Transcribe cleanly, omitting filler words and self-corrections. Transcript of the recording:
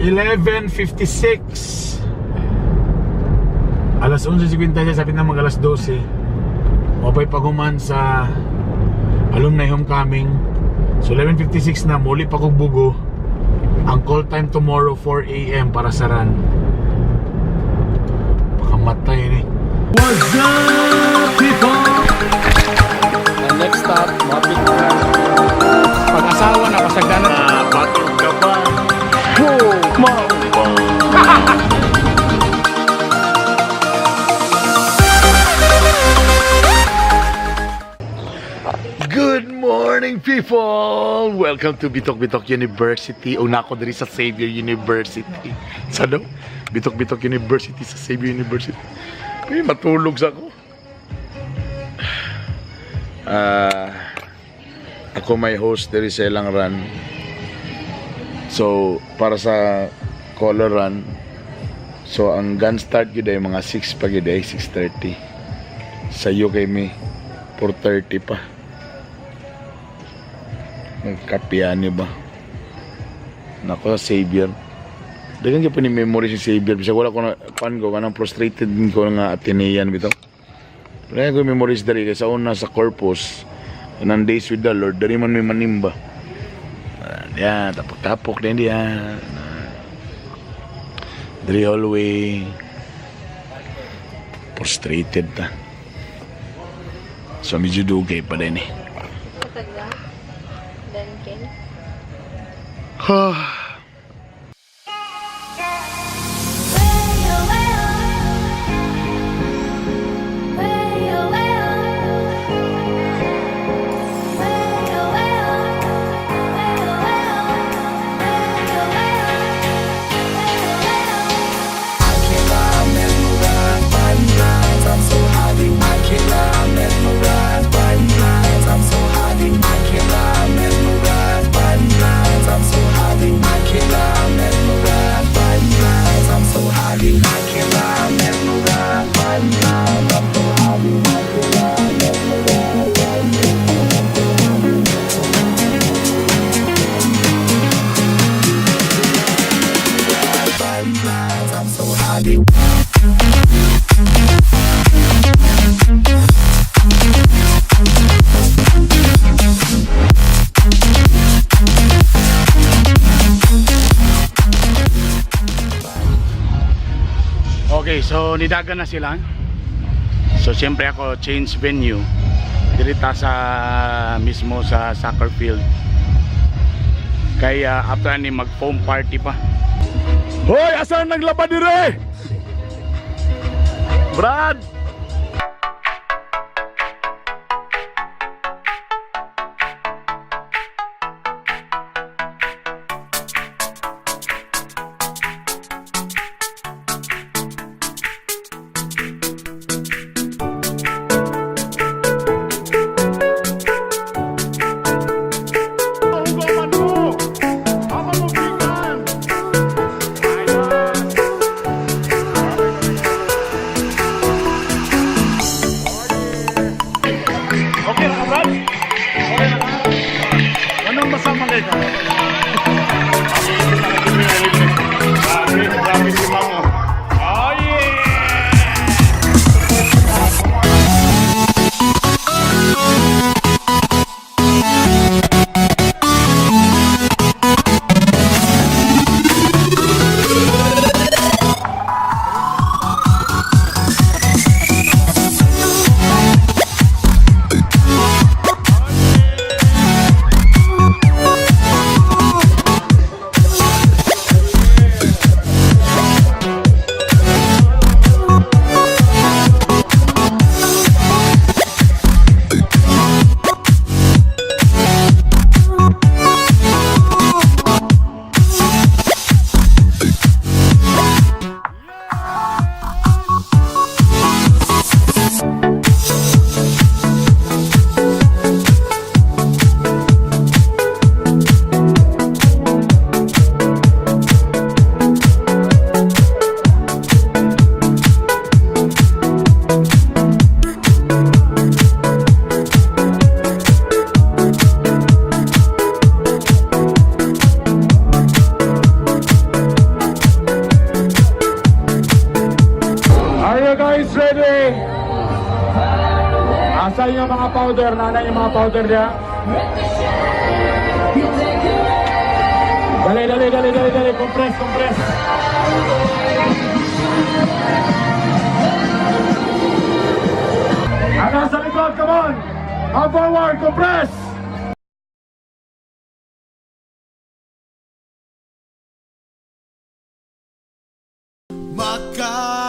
11:56. Alas 11:56, sapit na mag alas 12. Mapay paghuman sa alumni homecoming. So 11:56 na, muli pa kog Bugo. Ang call time tomorrow 4 a.m. para sa run. Pakamatay ni. What's up, people? Ang next stop, mapit na. Pag-asawa na pasagdanan. Batog ka ba? Good morning, people! Welcome to Bitok Bitok University. Una ko diri sa Xavier University. Sa no? Bitok Bitok University sa Xavier University. Ay, matulog sa ako. Ah, ako may host diri sa ilang run. So, para sa color run, so ang gun start gyud ay mga 6 pa gyud ay 6:30. Sa UK mi 4:30 pa. Nagkapian niyo ba? Nako, Xavier. Dagan gyud pa ni memory si Xavier. Bisag wala ko na, kuan ko, kanang frustrated din ko nga Atenean bitaw. Pero ko memories diri kay sa una sa Corpus, kanang Days with the Lord, diri man may manimba. Ah, yan, tapok-tapok din diyan. Diri hallway. Frustrated ta. So medyo dugay pa din eh. Matagal. Duncan. Okay, so nidagan na sila. So siyempre ako change venue. Dirita sa mismo sa soccer field. Kaya after ani mag foam party pa. Hoy, asa naglaba dire? Brad! Ready. Asa yung mga powder? Naa nay mga powder diya? Dali, dali, dali, dali, dali. Compress, compress. Ano sa likod? Come on! Come forward, compress! Maka